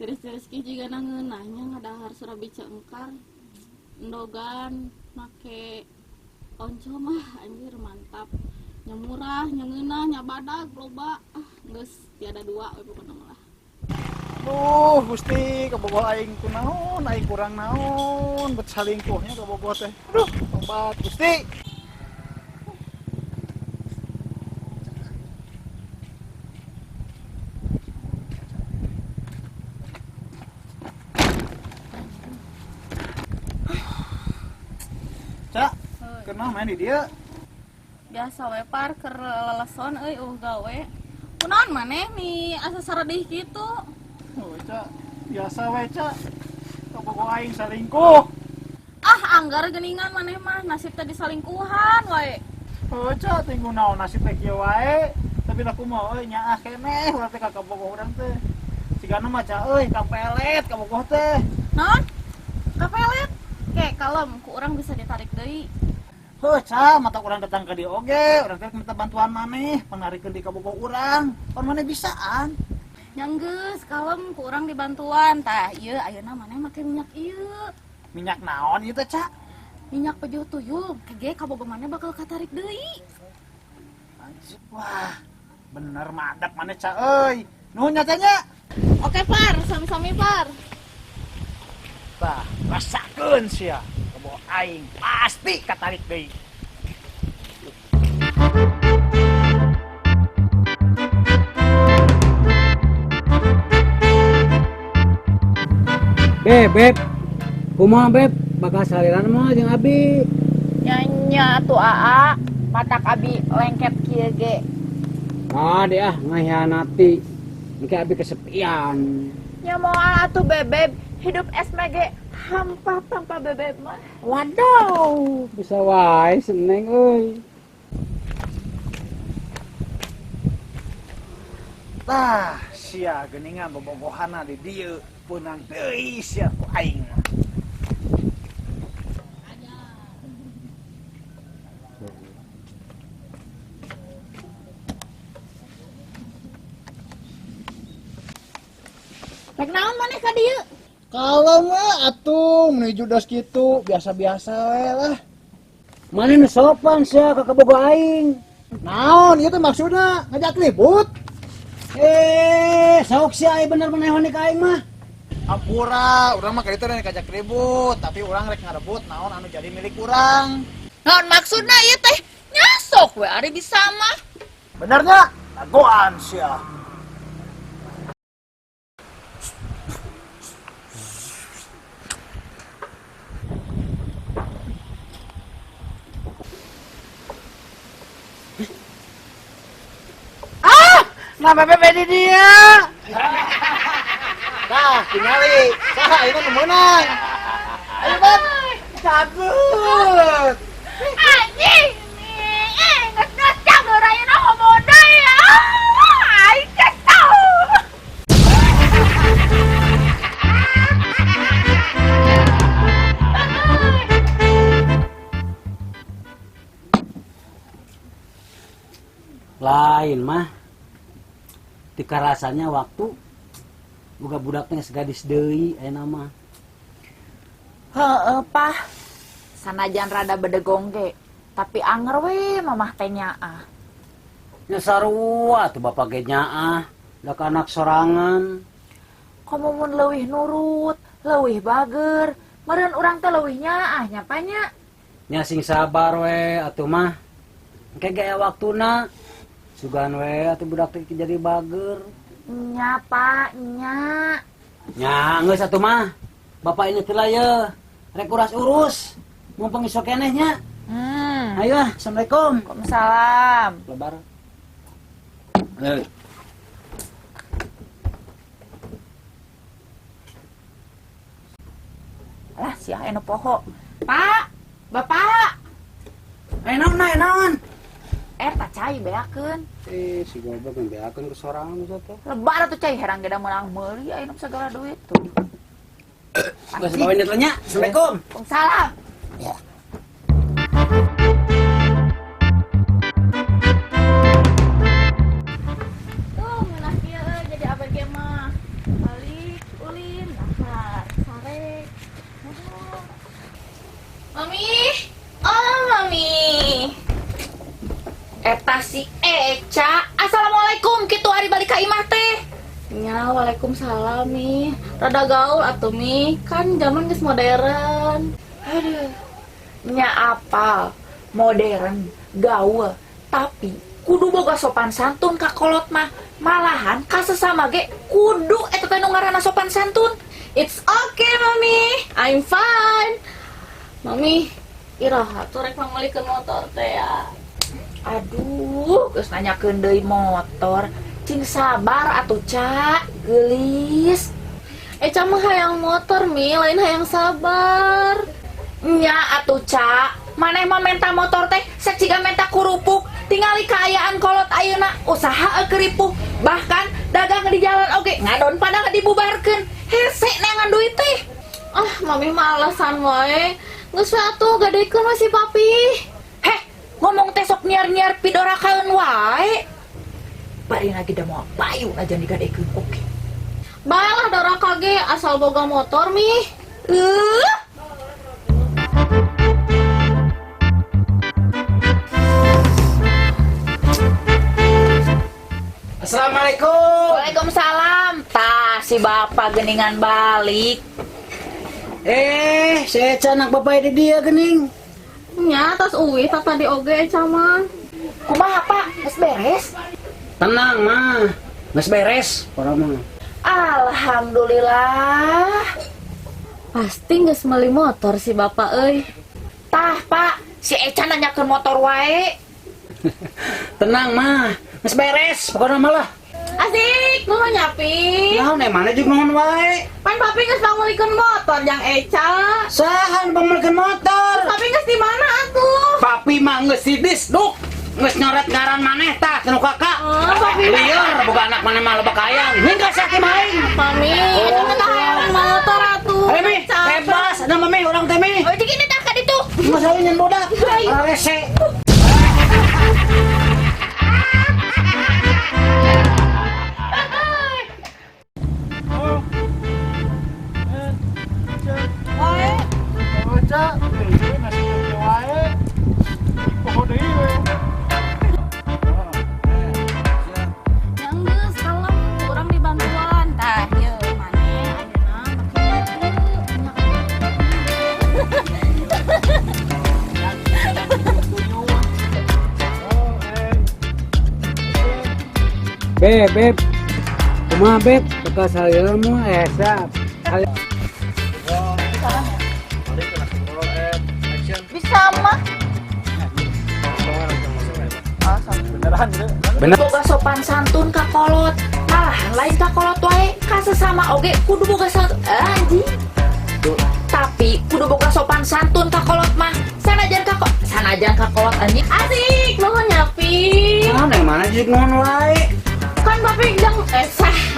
Tiris-tiris ki juga ngeunahnya ngadahar surabi cengkar. Endogan make oncom mah anjir mantap. Nya murah, nya ngeunah, nya badag loba. Ah, geus tiada dua we pokona mah lah. Duh, Gusti, kabogoh aing kunaon, aing kurang naon, bet salingkuhnya kabogoh teh. Aduh, tobat Gusti. Cak, kenal main di dia? Biasa we par keur leleson euy eueuh gawe. Kunaon maneh mi asa saredih kitu? Oh, Cak, biasa we, Cak. Kabogoh aing salingkuh. Ah, anggar geuningan maneh mah nasib teh disalingkuhan wae. Oh, Cak, tunggu naon nasib teh kieu wae. Tapi aku mah euy nyaah keneh urang teh ka kabogoh urang teh. Sigana mah Cak euy kapelet kabogoh teh. Naon? Kapelet? Ke kalem ku urang bisa ditarik deui. Heuh, Cak, mata urang datang ka dieu oge, urang teh minta bantuan maneh, panarikeun di kabogoh urang. Pan maneh bisaan. Nya geus kalem ku urang dibantuan. Tah, ieu ayeuna maneh make minyak ieu. Minyak naon ieu teh, Cak? Minyak pejuh tuyul, kege kabogoh maneh bakal katarik deui. Wah, bener madap maneh, Cak euy. Nuhun nya, Cak nya. Oke, Par, sami-sami, Par. Tah, rasakeun sia. Kabogoh aing pasti katarik deui. Beb, beb. Kumaha beb? Bakal saliran mah jeung abi. Nya atuh aa, matak abi lengket kieu ge. Ah, dia ngahianati. Engke abi kesepian. Nya moal atuh bebeb, hidup SMG hampa tanpa bebeb mah. Waduh, bisa wae seneng euy. Tah, sia geuningan bobogohana di dieu peunang deui sia ku aing mah. Rek naon maneh ka dieu? Kalau mah atuh menuju dos kitu biasa-biasa we lah. Maneh nu sopan sia ka kabogoh aing. Naon ieu teh maksudna? Ngajak ribut? Sok sia aya bener maneh ka aing mah. Ampura, urang mah kitu rek ngajak ribut, tapi urang rek ngarebut naon anu jadi milik urang. Naon maksudna ieu teh? Nyasok we ari bisa mah. Bener nya? Dagoan sia. Nah, bebe di dia. Tah, tingali. Saha ayeuna nu meunang? Ayo, Beb. Cabut. Anjing. Geus ngecang geura ayeuna ngomong deui. Ah, aing kesel. Lain mah. Tika rasanya waktu boga budak teh geus gadis deui ayeuna mah. Heeh, Pah. Sanajan rada bedegong ge, tapi anger we mamah teh nyaah. Nya sarua tuh bapak ge nyaah, da ka anak sorangan. Komo mun leuwih nurut, leuwih bager, meureun urang teh leuwih nyaah nya Pa nya. Nya sing sabar we atuh mah. Engke ge aya waktuna. Sugan we atuh budak teh jadi bager. Nya Pa, nya. Nya geus atuh mah. Bapak ini teh lah ye, rek uras-urus. Mumpung iso keneh nya. Ayo ah, assalamualaikum. Waalaikumsalam. Lebar. Lah sia anu poho. Pak, Bapak. Naon, naon? Eta cai beakeun. Si goblok yang beakeun ke sorangan geus teh. Lebar atuh cai herang ge da meunang meuli aya nu segala duit tuh. Geus bawa ini nya. Assalamualaikum. Waalaikumsalam. Tuh, ngeunah kieu euy jadi ABG mah. Balik, ulin. Eta si Eca. Assalamualaikum kitu ari balik ka imah teh. Nya, waalaikumsalam Mi. Rada gaul atuh Mi, kan zaman geus modern. Aduh. Nya apal modern gaul tapi kudu boga sopan santun ka kolot mah. Malahan ka sesama ge kudu eta teh nu ngaranna sopan santun. It's okay, Mami. I'm fine. Mami, iraha tuh rek mangalikeun motor teh ya. Aduh, geus nanyakeun deui motor. Cing sabar atuh, Ca. Geulis. Eca mah hayang motor, Mi, lain hayang sabar. Nya atuh, Ca. Maneh mah menta motor teh saciga menta kurupuk. Tingali kaayaan kolot ayeuna usaha ripuh. Bahkan dagang di jalan oge ngadon pada dibubarkeun. Hese neangan duit teh. Ah, Mami mah alasan wae. Geus we atuh gadekeun we si papi. Heh, ngomong teh sok nyiar-nyiar pidorakaeun wae. Bari lagi da moal payu aja digadekeun oge. Bae lah doraka ge asal boga motor, Mi. Assalamualaikum. Waalaikumsalam. Tah si bapak geningan balik. Eh, si Eca anak bapak di dia gening. Nya, tos uwi tak tadi oge Eca mah. Kumaha Pak? Geus beres? Tenang mah, geus beres orang mah. Alhamdulillah. Pasti geus meuli motor si bapak euy. Tah Pak, si Eca nanyakeun motor wae. Tenang mah, geus beres pokoknya malah. Asik, nuhun nya Pi. Naon mana juga nuhun wae. Pan papi geus pangmeulikeun motor jang Eca. Saha nu pangmeulikeun motor? Papi geus di mana atuh? Papi mah geus di disduk. Geus nyoret ngaran maneh tah teu kakak. Oh, papi. Lieur boga anak maneh mah loba kayang. Hingga sakit maing. Mami, eta mah hayang motor atuh. Ayo Mi, bebas, ada mami orang teh Mi. Oh, jadi ini tah ka ditu. Masalah nyen budak. Rese. Oh. Eh, Ca. Oh, Ca. Deui nasi teh wae. Poho deui we. Oh, eh, siap. Yang geus kalem urang dibantuan. Tah, ieu maneh ayeuna make baju. Oh, eh. Beb, beb. Kumaha beb? Bekas halilmu siap. Bisa mah. Beneran gitu. Bener. Boga sopan santun ka kolot. Malahan lain ka kolot wae, ka sesama oge kudu boga santun. Anjing. Tapi kudu boga sopan santun ka kolot mah. Sanajan ka kolot anjing. Asik, nuhun nya Pi. Naon yang mana juga nuhun wae. Kan papi jang sah.